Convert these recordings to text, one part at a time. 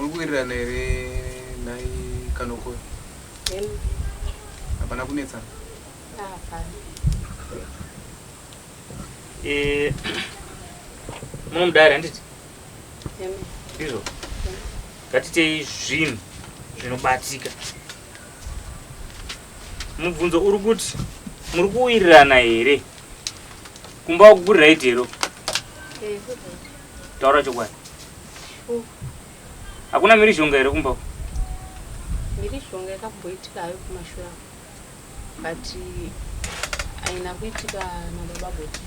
Muri kuwirirana here nhai Kanokoi? Hapana kunetsana? Hapana. Eh, muno mudare handiti? Ndizvo. Ngatitei zvinhu zvinobatika. Mubvunzo uri kuti muri kuwirirana here? Kumba uku kuri right here? Eh, Taura chokwadi. Hakuna mhirizhonga here kumba uku? Mhirizhonga yakamboitika hayo kumashure ako. But haina kuitika nababa Goti.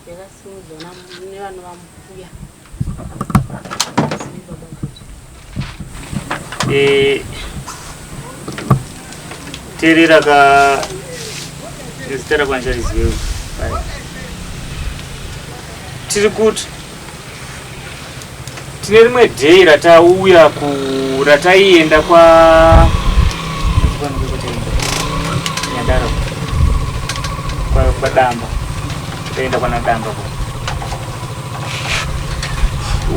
Yakasimudzwa nevanova mbuya. Baba Goti. Eh, teerera ka zita rako handicharizive. Tiri kuti tine rimwe day ratauya ku rataienda kwa Nyandaro kwa kwadamba taenda kwana Damba kwa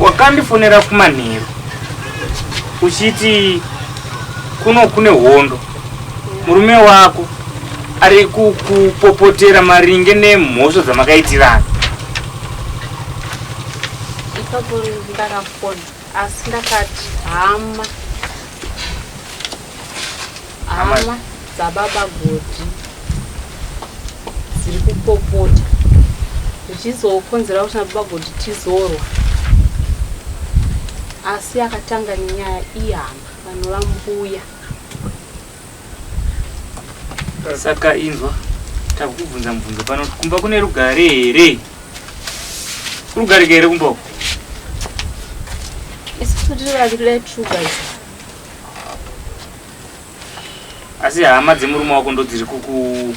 wakandifonera kumanheru uchiti kuno kune hondo murume wako ari kukupopotera maringe nemhosva dzamakaitirana. Ipapo ndakafona asi ndakati hama hama dzababa Godi dziri kupopota zvichizokonzera kuti nababa Godi tizorwa asi akatanga nenyaya ihama vanova mbuya. Saka inzwa takukubvunza mubvunzo pano kuti kumba kune rugare here? Kurugarika here kumba uku? Isusu tiri vaviri dai true guys. Asi hama dzemurume wako ndo dziri kuku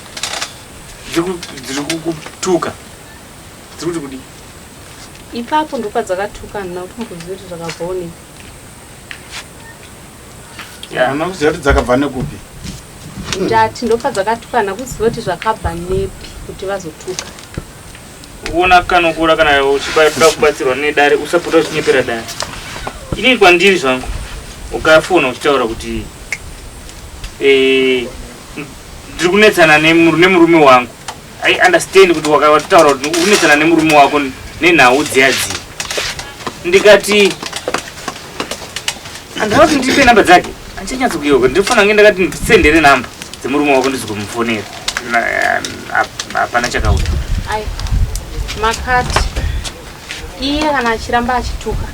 dziri kukutuka. Dziri kuti kudii? Ipapo ndopadzakatuka handina kutomboziva kuti zvakabvawo nepi. Hamuna kuziva kuti dzakabva nekupi? Ndati ndopadzakatukana kuziva kuti zvakabva nepi kuti vazotuka. Uona kanokura kana uchida kubatsirwa nedare usapota uchinyepera dare. Inini kwandiri zvangu ukafona uchitaura kuti eh, ndiri kunetsana nemurume wangu. I understand kuti wakataura kuti uri kunetsana nemurume wako nenhau dziya dziya. Ndikati handava kuti ndipe namba dzake handichanyatso kuyeuka ndinofanira kunge ndakati ndisendere namba dzemurume wako ndizomufonera. Hapana chakauya. Ai makati iye kana achiramba achituka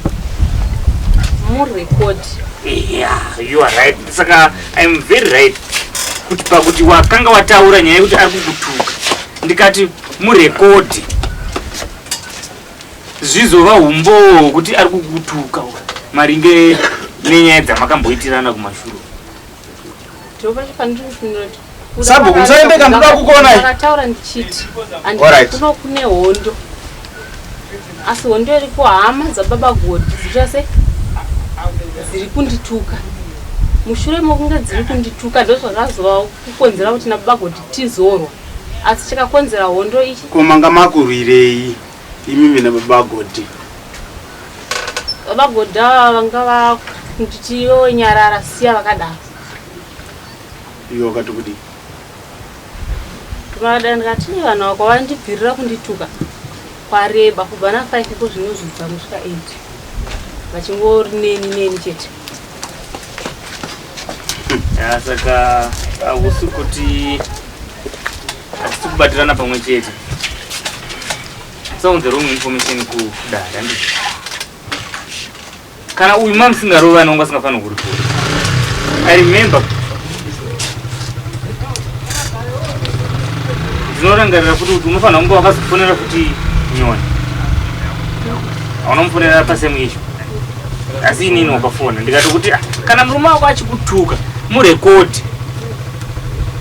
murekodi. Yeah, you are right. Saka I'm very right kuti pakuti wakanga wataura nyaya yekuti ari kukutuka ndikati murekodi zvizova umbowo hwekuti ari kukutuka maringe nenyaya dzamakamboitirana kumashure. Sabhuku musaende ka ndoda kukuonai. Ndakataura ndichiti andikuno kune hondo asi hondo iriko hama dzababa Godi dzichita sei dziri kundituka mushure mokunge dziri kundituka ndozvakazova kukonzera kuti nababa Godi tizorwa asi chakakonzera hondo ichi. Ko manga makurwirei imimi nababa Godi? Baba Godi ava vanga vakunditi iwewe nyarara siya vakadaro. Iwe wakati kudii? Vakadaro ndikati vanhu vako vandibvirira kundituka kwareba kubva na 5 iko zvinozvidza kusvika 8 vachingori neni neni chete. Ya, saka hausi kuti hatisi kubatirana pamwe chete. Sounds the wrong information kudare handiti? Kana uyu mamusingarovani wanga asingafaniri kuripota. I remember ndinorangarira futi kuti unofanira kunge wakazofonera futi nyoni. Hauna mufonera pasame issue. Asi inini wakafona ndikati kuti ah, kana murume wako achikutuka murekodi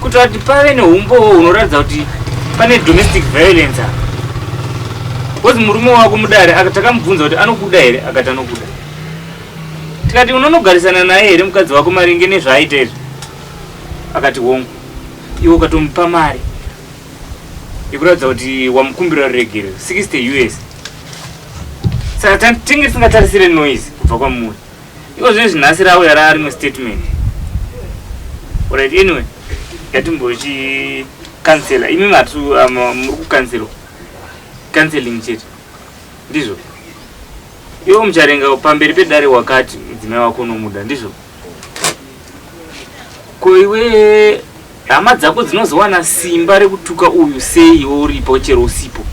kuti vati pave neumbowo hunoratidza kuti pane domestic violence apa. Because murume wako mudare takamubvunza kuti anokuda here akati anokuda. Tikati unonogarisana naye here mukadzi wako maringe nezvaaita izvi? Akati hongu. Iwe ukatomupa mari yekuratidza kuti wamukumbira ruregerero 60 US. Saka tinge tisingatarisire noise kubva kwamuri. Iko zvino zvinhasi rauya raa rimwe statement. Alright, anyway, ngatimbochi cancela. Imi matu muri kucancelwa. Canceling chete. Ndizvo. Iwe mucharenga pamberi pedare wakati mudzimai wako unomuda, ndizvo? Ko iwe hama dzako dzinozowana simba rekutuka uyu sei iwe uripo chero usipo?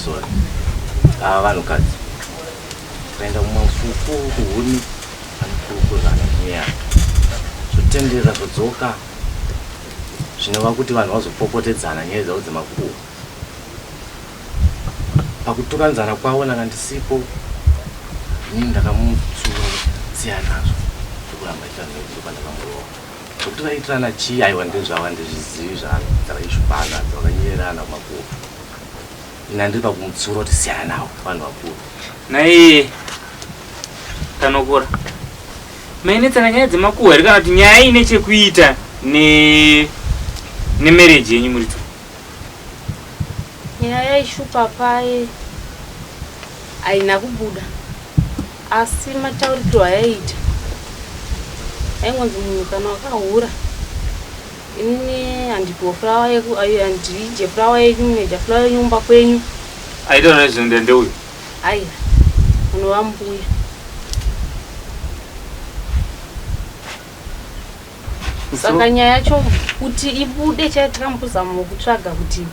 Sorry. Ava vanhukadzi vakaenda kumafufu kuhuni vanokurukurirana nyaya zvotenderera zvodzoka zvinova kuti vanhu vazopopotedzana nyaya dzavo dzemakuhwa Pakutukanzana kwavo ndanga ndisipo inini ndakamutsura siyana nazvo ndokuramba aita zvaizvo pandakamurova zvekuti vaiitirana chii aiwa ndezvavo handizvizivi zvavaishupana zvavakanyererana kumakuva ini handiri pakumutsura kuti siyana navo vanhu vakuru naiye kanokora mainetsana nyaya dzemakuhwa here kana kuti nyaya ine chekuita ne nemarriage yenyu muri two Nyaya yaishupa paye haina kubuda asi mataurikiro ayaiita aingonzi munhu kana wakahura inini handipiwo furawa handidye furawa yenyu munoidya furawa yenyu kumba kwenyu. Aitaura nezvinoenda ndeuyu? Aiwa, unova mbuya. Saka nyaya yacho kuti ibude chaiyo takambozama kutsvaga kuti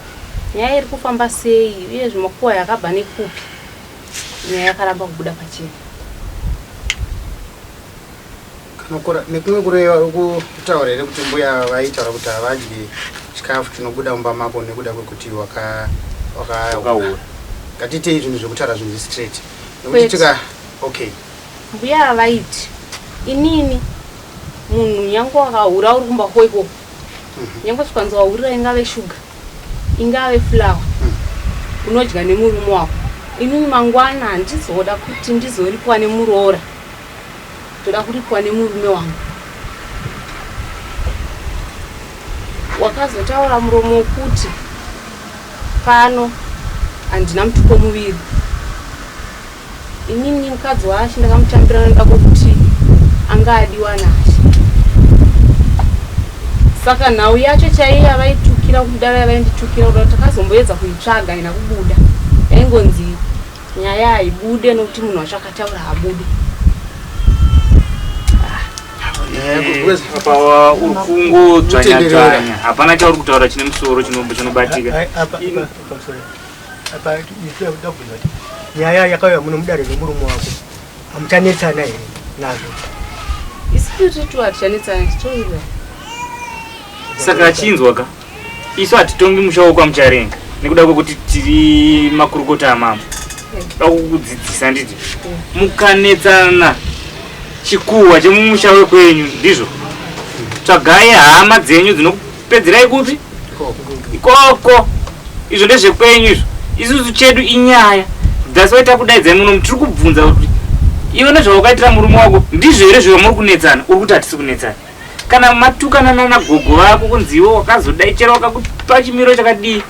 nyaya iri kufamba sei uye zvimakuwa yakabva nekupi nyaya yakaramba kubuda pachena. Kanokora nekumwe kureva kutaura here kuti mbuya vaitaura kuti havadyi chikafu chinobuda mumba mako nekuda kwekuti waka wakaura. Ngatiitei zvinhu zvekutaura zvinhu zviri straight. Nekuti tika okay. Mbuya vaiti inini munhu nyange wakahura uri kumba kwako ikoko nyange zvikanzi wahurira ingave shuga ingave flour unodya nemurume wako inini mangwana handizoda kuti ndizoripwa nemuroora ndoda kuripwa nemurume wangu wakazotaura muromo wekuti pano handina mutupo muviri Inini mukadzi waAshe ndakamutambira nokuda kwekuti anga adiwa naAshe. Saka nhau yacho chaiyo yavaitukira kudaro yavainditukira kudaro takazomboedza kuitsvaga haina kubuda. Yaingonzi nyaya haibude nokuti munhu wacho akataura habude. Apa uri kungodzvanya dzvanya, hapana chauri kutaura chine musoro chinobatika. Apa ndinoda kubvunza kuti nyaya yakauya muno mudare nomurume wako hamuchanetsana here nazvo? Isu tiri tu hatichanetsana titorira. Saka achinzwa ka isu hatitongi musha wokwamucharenga nekuda kwekuti tiri makurukota amambo da kukudzidzisa nditi mukanetsana chikuhwa chemumusha wekwenyu ndizvo tsvagai hama dzenyu dzinokupedzerai kupi ikoko izvo ndezvekwenyu izvo isusu chedu inyaya that's why takudaidzai muno tiri kubvunza kuti iwe nezvawakaitira murume wako ndizvo here zvamuri kunetsana uri kuti hatisi kunetsana kana matukana nana gogo vako kunzi iwe wakazodai chero wakakupa chimiro chakadii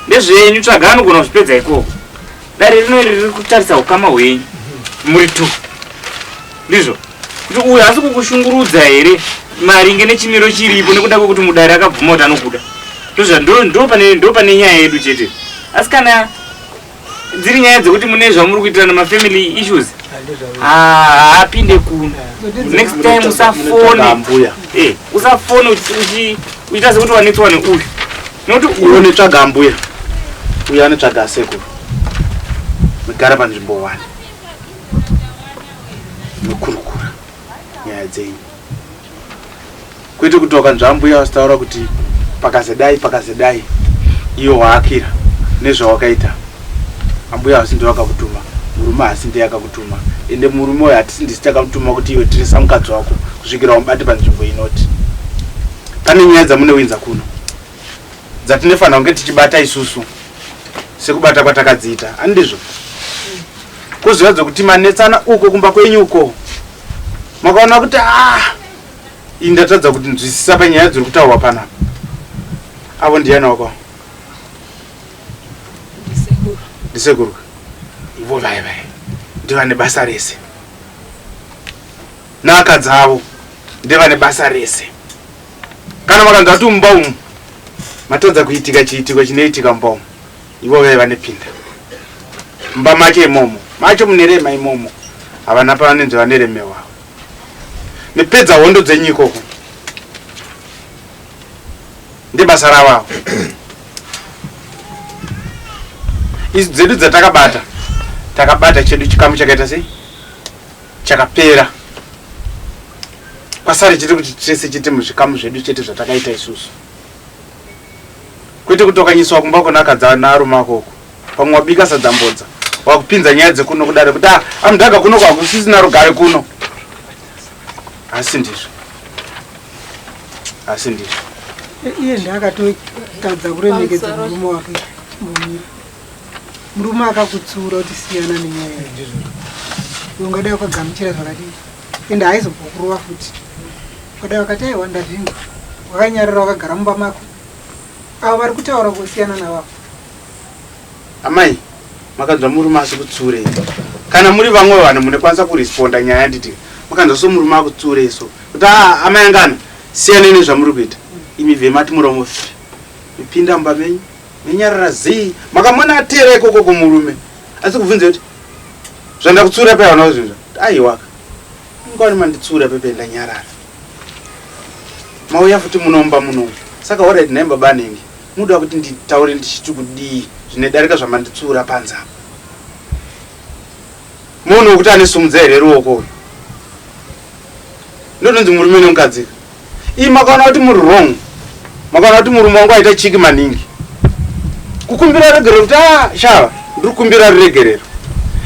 ndezvenyu tsvaga anogona kuzvipedza ikoko dare rino iri riri kutarisa ukama hwenyu muri two ndizvo kuti uyu haasi kukushungurudza here maringe nechimiro chiripo nekuda kwekuti mudare akabvuma kuti anokuda ndo pane nyaya yedu chete asi kana dziri nyaya dzekuti mune zvamuri kuitirana mafamily issues haapinde kuno next time usafone eh, usafone uchiita sekuti wanetswa neuyu nekuti uyo netsvaga ambuya uyo anotsvaga asekuru mugara panzvimbo one nokurukura nyaya dzenyu kwete kuti wakanzwa ambuya vasitaura kuti pakazodai pakazodai iyo waakira nezvawakaita ambuya hasi ndiwo akakutuma murume hasi ndiye akakutuma ende murume uyo hatisi ndisi takamutuma kuti iwe tirisa mukadzi wako kusvikira wamubate panzvimbo inoti pane nyaya dzamunewinza kuno dzatinofanira kunge tichibata isusu sekubata kwatakadziita andizvo kuziva dzekuti manetsana uko kumba kwenyu uko makaona kuti ah ini ndatadza kuti nzwisisa panyaya dziri kutaurwa panapa avo ndiyani wako Ndisekuru ivo vaya vaya ndivane basa rese. Naakadzi avo ndevane basa rese. Kana vakanzwa kuti mumba umu matadza kuitika chiitiko chinoitika mumba umu, ivo vaya vanepinda mumba macho imomo macho munerema imomo, havana pavanenzi vaneremewa. Mipedza hondo dzenyu ikoko ndebasa ravo avo. Isu dzedu dzatakabata takabata chedu chikamu chakaita sei chakapera, kwasari chete kuti tese chete muzvikamu zvedu chete zvatakaita isusu, kwete kuti wakanyiswa kumba kunakadza naarume ako uko pamwe wabika sadza mbodza wakupinza nyaya dzekuno kudare kuti ah, amudhaga kuno kwakusisina rugare kuno. Asi ndizvo, asi ndizvo. Iye ndaakatotadza kuremekedza murume wake. Chimbomira, murume akakutsiura kuti siyana nenyaya iyi, iwe ungadai wakagamuchira zvakadii? Ende haizombokurova futi. Ukadai wakati aiwa ndazvinzwa, wakanyarara wakagara mumba mako. Avo vari kutaura kusiyana navavo. Amai, makanzwa murume asi kutsiurei? Kana muri vamwe vanhu munokwanisa kuresponda nyaya nditi makanzwa so murume akutsiurei so kuti a amai angana siyanei nezvamuri kuita, imi bve mati muromo fi mipinda mumba menyu menyarara zii, makamona atera ikoko kumurume asi kubvunze kuti zvandakutsiura paya vana kuzvinzwa aiwaka ingwani manditsiura pepe ndanyarara, mauya futi munomba munomu. Saka alright nhai baba anenge muda kuti nditaure ndichiti kudii zvinodarika zvamanditsiura panze apa? Munhu wekuti anesumudza here ruoko uyu ndononzi murume nemukadzi. Ii makaona kuti muri wrong, makaona kuti murume wangu aita chiki maningi, kukumbira regerero kuti a shava ndiri kukumbira ruregerero.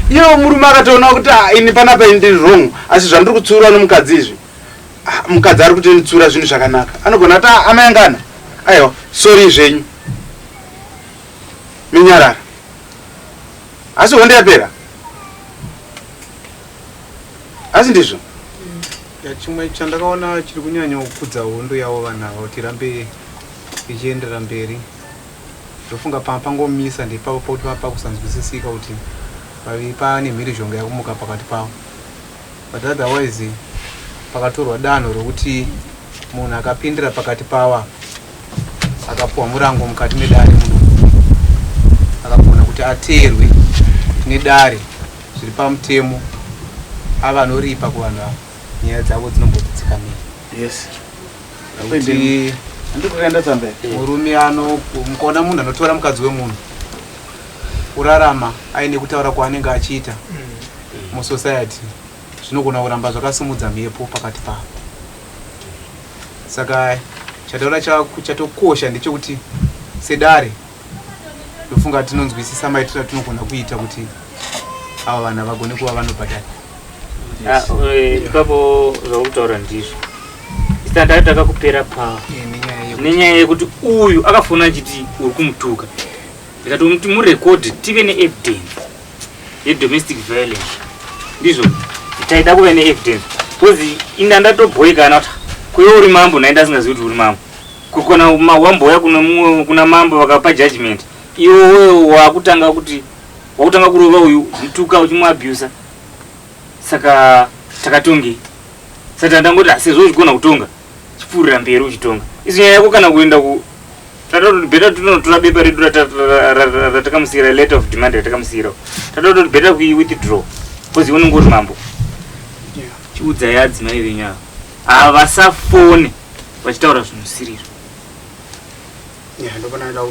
Iye murume akatoona kuti ah, ini panapa ini ndiri wrong, asi zvandiri kutsiura nomukadzi izvi, ah, mukadzi ari kutonditsura zvinhu zvakanaka, anogona kuti ah, amai angana aiwa sorry zvenyu, minyarara, asi hondo yapera. Asi ndizvo. Ya, chimwe chandakaona chiri kunyanya kukudza hondo yavo vanhu ava kuti irambe ichienderera mberi, ndofunga pangomisa ndeipapo pakuti pakusanzwisisika kuti vaviri pane mhirizhonga yakumuka pakati pavo. But otherwise pakatorwa danho rokuti munhu akapindira pakati pavo akapuwa murango mukati medare muno, akagona kuti ateerwe nedare zviri pamutemo, ava anoripa kuvanhu ava, nyaya dzavo dzinombodzikamira. Yes. Kuti handikukaenda tsamba here? Murume ano mukaona munhu anotora mukadzi wemunhu kurarama aine kutaura kwaanenge achiita musociety, zvinogona kuramba zvakasimudza mhepo pakati pavo. Saka chataura chatokosha ndechekuti sedare ndofunga tinonzwisisa maitiro atinogona kuita kuti ava vanhu havagone kuva vanobhadhara. Ah, ipapo zvakutaura ndizvo, isitandati takakupera pawa nenyaya yekuti uyu akafona achiti uri kumutuka, ndikati umuti murekodhi tive neevidence yedomestic violence. Ndizvo taida kuve neevidence because inda ndatobhoikana kuti kuye uri mambo naye ndasingazivi kuti uri mambo. Kukona wambouya kuna mumwe kuna mambo vakapa judgment, iwe wakutanga kuti wakutanga kurova uyu, mutuka uchimuabusa, saka takatongei? Saka ndangoti sezvo uchigona kutonga, chipfuurira mberi uchitonga. Isu nyaya yako kana kuenda ku tatoti better tinotora bepa redu ratakamusiyira, letter of demand ratakamusiyira, tatoti better kui withdraw because unenge uri mambo. Chiudzai adzimai venyu ava havasafone vachitaura zvinosirirwa.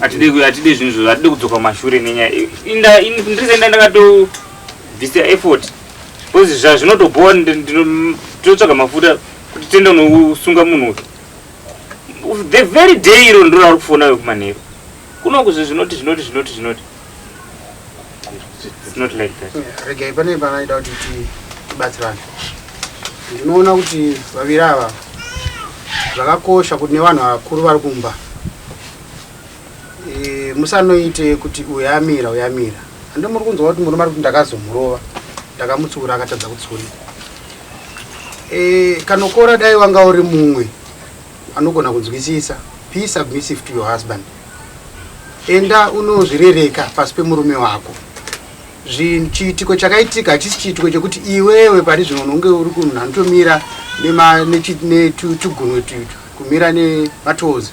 Hatide zvinhu izvozvo, hatide kudzoka kumashure nenyaya. Ndiri ndakatobvisa effort because zvazvinotobhowa, tinotsvaga mafuta kuti tiende unosunga munhu uyu. The very day iro ndiro ari kufona kumanheru kunoku zvinoti zvinoti zvinoti zvinoti. It's not like that. Regai, pane panaida kuti tibatsirane. Ndinoona kuti vaviri ava zvakakosha kuti nevanhu vakuru vari kumba, musanoite kuti uyu amira, uyu amira. Handi muri kunzwa kuti murume ari kuti ndakazomurova, ndakamutsiura akatadza kutsiurika. Kanokora dai wanga uri mumwe anogona kunzwisisa, be submissive to your husband, enda unozvirereka pasi pemurume wako. Chiitiko chakaitika hachisi chiitiko chekuti iwewe pari zvino unonge uri kunhu anotomira netugunwe tutu kumira nematozi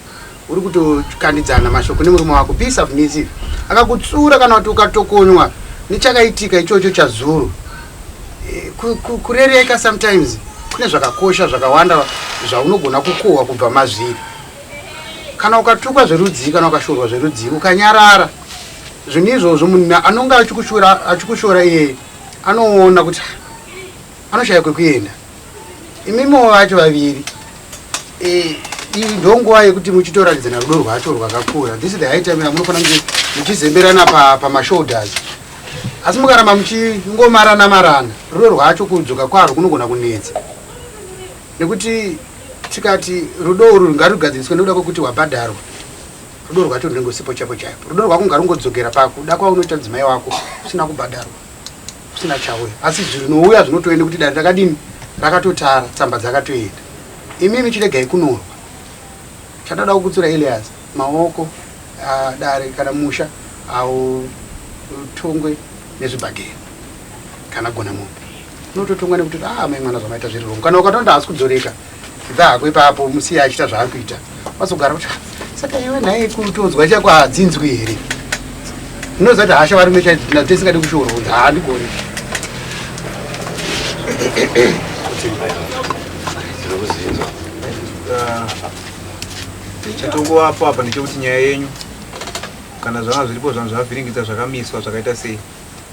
uri kutokandidzana mashoko nemurume wako. Be submissive. Akakutsura kana kuti ukatokonywa nechakaitika ichocho chazuro, kurereka sometimes kune zvakakosha zvakawanda zvaunogona kukohwa kubva mazviri. Kana ukatukwa zverudzii, kana ukashorwa zverudzii, ukanyarara zvinhu izvozvo, munhu anonge achikushora iyeye anoona kuti anoshaya kwekuenda. Imimiwo vacho vaviri, iyi ndonguva yekuti muchitoratidzana rudo rwacho rwakakura. This is the high time yamunofanira kunge muchizemberana pamashoulders, asi mukaramba muchingomarana marana, rudo rwacho kudzoka kwarwo kunogona kunetsa, nekuti tikati rudo urwu ngarugadziriswe nekuda kwekuti wabhadharwa, rudo rwacho runenge usipo chaipo chaipo. Rudo rwako ngarungodzokera pakuda kwaunoita mudzimai wako usina kubhadharwa, usina chauya. Asi zvinouya zvinotoenda kuti dare rakadini, rakatotara, tsamba dzakatoenda. Imimi chiregai kunorwa. Chatoda kukutsura Elias maoko, dare kana musha hautongwe nezvibhagera kana gona mombe. Unototongwa nekuti ah, mai mwana, zvamaita zviri wrong. Kana ukatonda haasi kudzoreka, ibva hako ipapo, musiye achiita zvaari kuita. Wazogara kuti, "Ah, saka iwe nhai, kutonzwa chako hadzinzwi here?" Unoziva kuti hasha varume chaidzo tisingadi kushorwa kunzi haandigoni. Tiri kuzinzwa. Chatongovapo apa ndechekuti nyaya yenyu, kana zvanga zviripo, zvanhu zvavhiringidza zvakamiswa, zvakaita sei,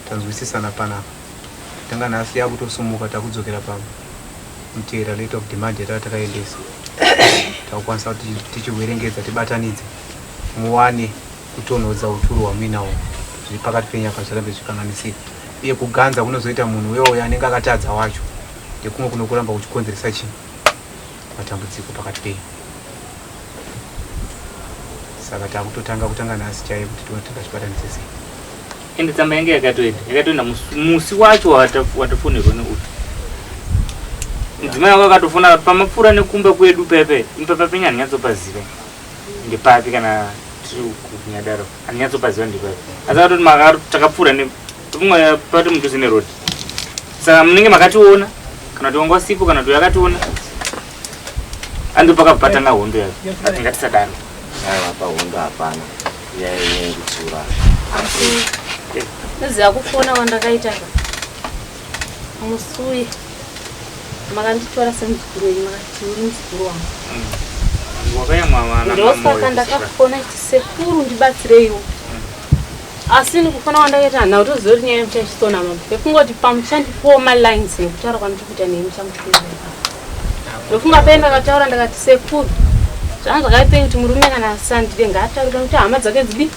tanzwisisana panapa. Tanga nhasi yakutosumuka, takudzokera pamutera letter of demand yatava takaendesa. Takukwanisa kuti tichiverengedza, tibatanidze, muwane kutonhodza uturu hwamuinahwo zviri pakati penyu apa zvirambe zvichikanganisika. Uye kuganza kunozoita munhu uyoyo anenge akatadza wacho ndekumwe kunokuramba kuchikonzeresa chii, matambudziko pakati penyu. Saka takutotanga kutanga nhasi chaiyo kuti tione tingachibatanidze sei. Ende tsamba yange yakatoenda, yakatoenda musi wacho watafonerwa neuyu mudzimai wako. Akatofona pamapfuura nekumba kwedu pepe ipapa penyu, handinyatsopaziva ndepapi. Kana tiri kunyadaro, handinyatsopaziva ndepapi, asi akatoti takapfuura nepamwe pati mudhuze neroad, saka munenge makationa kana kuti wanga wasipo kana kuti yakationa ando pakabva hondo yacho. Ati ngatisadaro. Aiwa, pahondo hapana, yainyaya yekutsiura. Asi noziva kufona kwandakaita ka musi uye makanditora semuzukuru wenyu, makati uri muzukuru wangu. Wakayamwa vana. Ndosaka ndakafona kuti sekuru ndibatsireiwo. Asi nikufona kwandakaita handina kutoziva kuti nyaya muchachisona mama, ndekungoti pamuchandipuwo malines nekutaura kwandiri kuita nemi muchamuteerera. Ndofunga paye ndakataura ndakati, sekuru, zvanga zvakaipei kuti murume kana asandide ngaataure kuti hama dzake dzidi.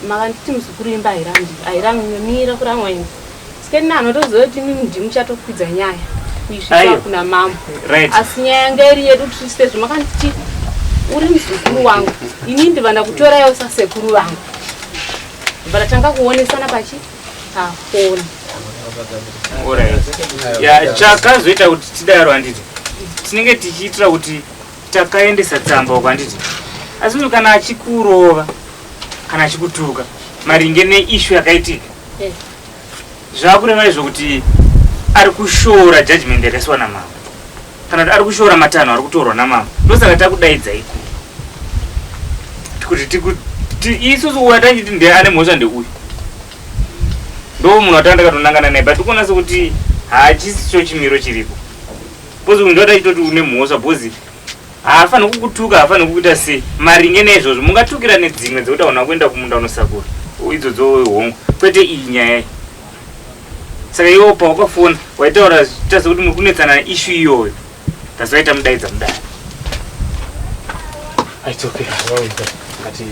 Makanditi muzukuru imba hairambi, hairamwi, kuramwa imba. Sikeni nanotoziva kuti imimi ndimuchatokwidza nyaya kuisvitsa Aiwa. kuna mambo. Right. Asi nyaya yanga iri yedu tiri sezvo makanditi uri muzukuru wangu, ini ndibva ndakutoraiwo sasekuru vangu, bva tatanga kuonesana pachi pafoni. Alright. Ya, chakazoita kuti tidaro, handiti tinenge tichiitira kuti takaendesa tsamba uko, handiti? Asi munhu kana achikurova kana achikutuka maringe neissue yakaitika, zvakureva izvo kuti ari kushora judgment yakaiswa namambo kana kuti ari kushora matanho ari kutorwa namambo. Ndosaka takudaidza iko kuti isusu watachiti ndiye ane mhosva, ndeuyu ndo munhu watanga ndakatonangana naye, but tikuona sekuti hachisi cho chimiro chiripo, because uyu ndo atachitoti une mhosva, because haafaniri kukutuka, haafaniri kukuita sei maringe neizvozvo. Mungatukira nedzimwe dzekuti hauna kuenda kumunda unosakura idzodzo, hongu, kwete iyi nyaya iyi. Saka iwo pawakafona waitaura zviita sekuti muri kunetsana issue iyoyo, that's why tamudaidza mudare. It's okay. Ngati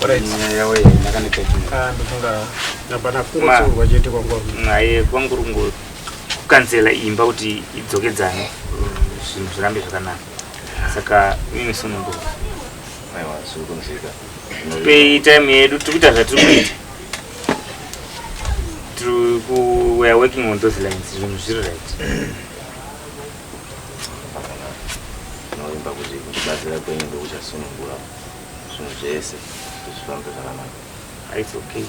Alright. nyaya yawo yakaneta. Ah, ndofunga Hapana, kungotsurwa chete kwangu. Aye, kwangurungu kukanzela imba kuti idzokedzane, zvinhu zvirambe zvakanaka. Saka mimi sunungura. Aiwa, zviri kunzwika. Pei time yedu, tiri kuita zvatiri kuita. Tiri ku we are working on those lines, zvinhu zviri right. Tinoimba kuti kutibatsira kwenyu ndokuchasunungura zvinhu zvese kuti zvifambe zvakanaka. It's okay.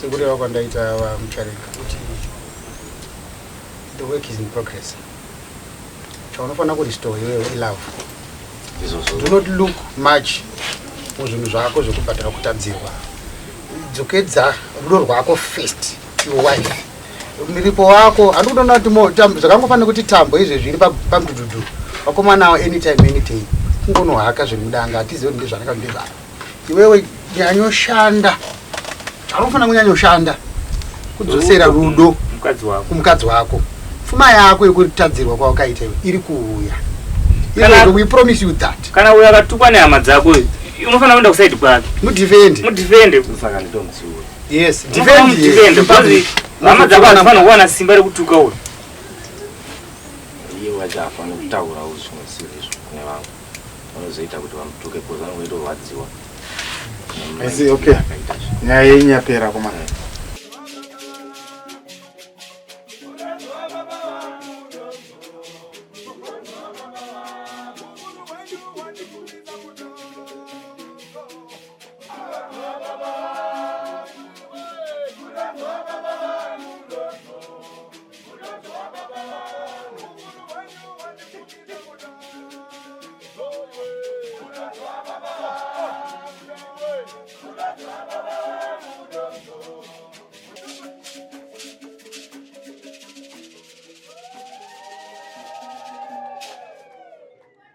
Sekureva kwandaita vaMucharenga kuti the work is in progress. Chaunofanira kurestore iwewe ilove. Do not look much muzvinhu zvako zvekubhadhara kutadzirwa. Dzokedza rudo rwako first to your wife. Miripo wako handikutoona kuti zvakangofanira kuti tambo izvezvi iri pamudhudhudhu. Vakomana avo anytime any day kungonohaka zviri mudanga hatizivi kuti ndezvanaka ndezvako. Iwewe nyanyoshanda chaunofanira kunyanyoshanda kudzosera rudo kumukadzi wako. Pfuma yako yekutadzirwa kwawakaita iwe iri kuuya. Izvozvo we promise you that. Kana uyo akatukwa nehama dzako unofanira kuenda kusaidi kwake. Mudefend. Mudefend. Saka nditomutsiura. Yes, defend. Defend. Because hama dzako hadzifanira kuwana simba rekutuka uyo. Iye wacho hafaniri kutaurawo zvimwe zvisiri izvo kune vamwe. Vanozoita kuti vamutuke because vanongoita kurwadziwa. I see, okay. Nyaya yenyu yapera komana.